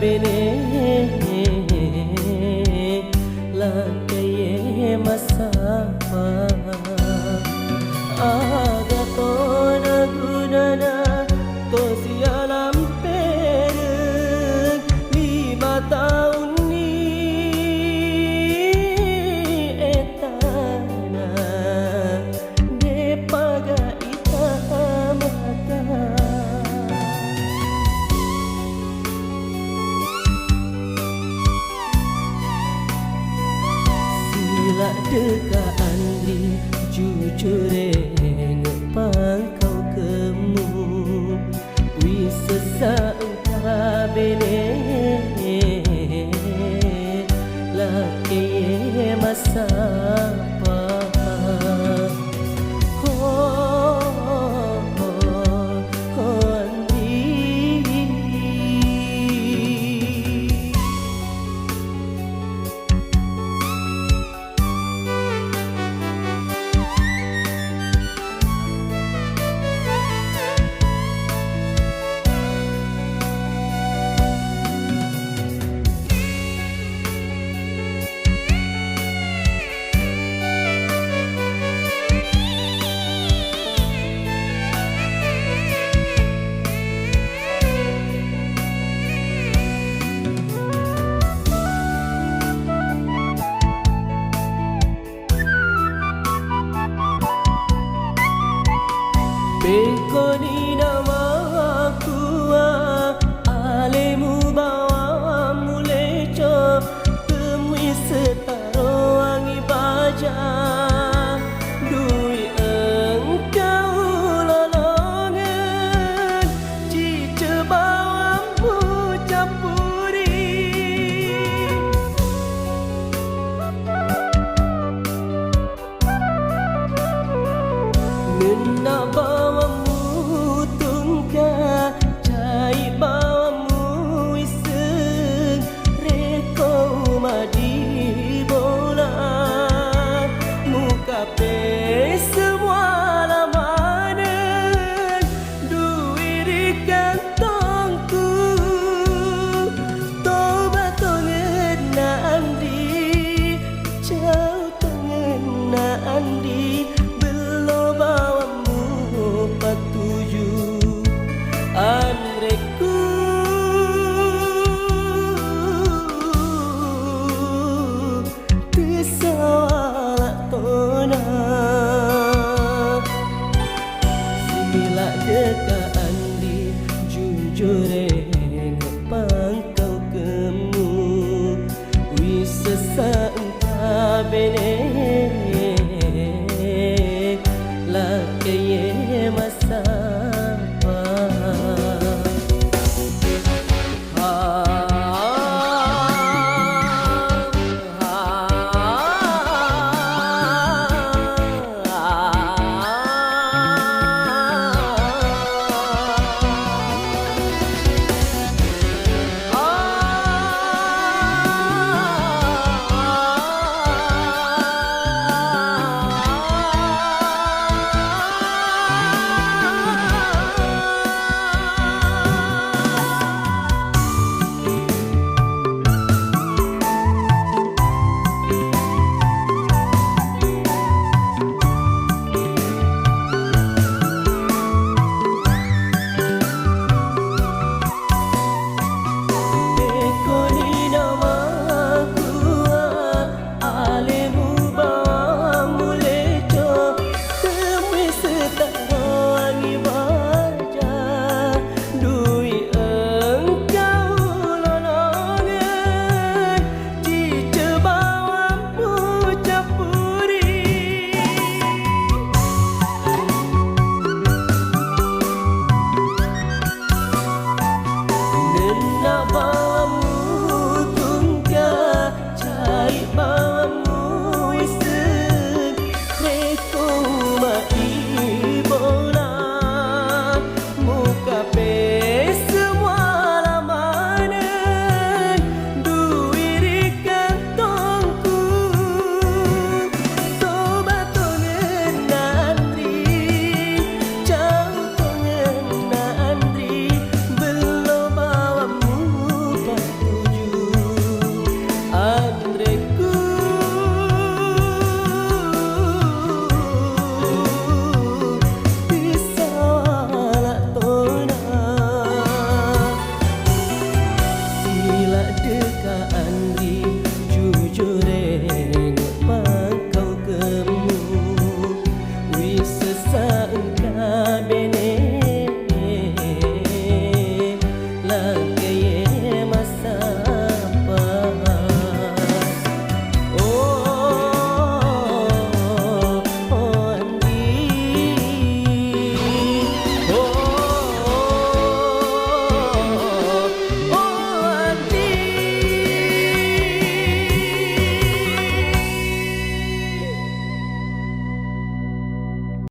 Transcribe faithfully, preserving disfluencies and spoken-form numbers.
Bene, lakkaie massappa. Aga tona gunana to sialampereng lima taunni etana. De'paga itamata. Siladdeka Andi, jujureng pangkaukemmu. Wisessa engka bene, lakkaie massappa. Ho, ho, ho, Andi. Pekoni namakua alemu bawammu leco, temui setaroangi baja. Dui engkau lolongeng, cice bawammu campuri. Nenna bawammu tungka, cai bawammu isseng, rekko madi bola. Mukape semua lamaneng, dui ri kantongku. Toba tongenna Andi, cau tongenna Andi, bello bawammu patuju anrekku. Tisawala tona. Sila deka Andi, jujureng pangkaukemmu. Wisessa engka bene, lakkaie masa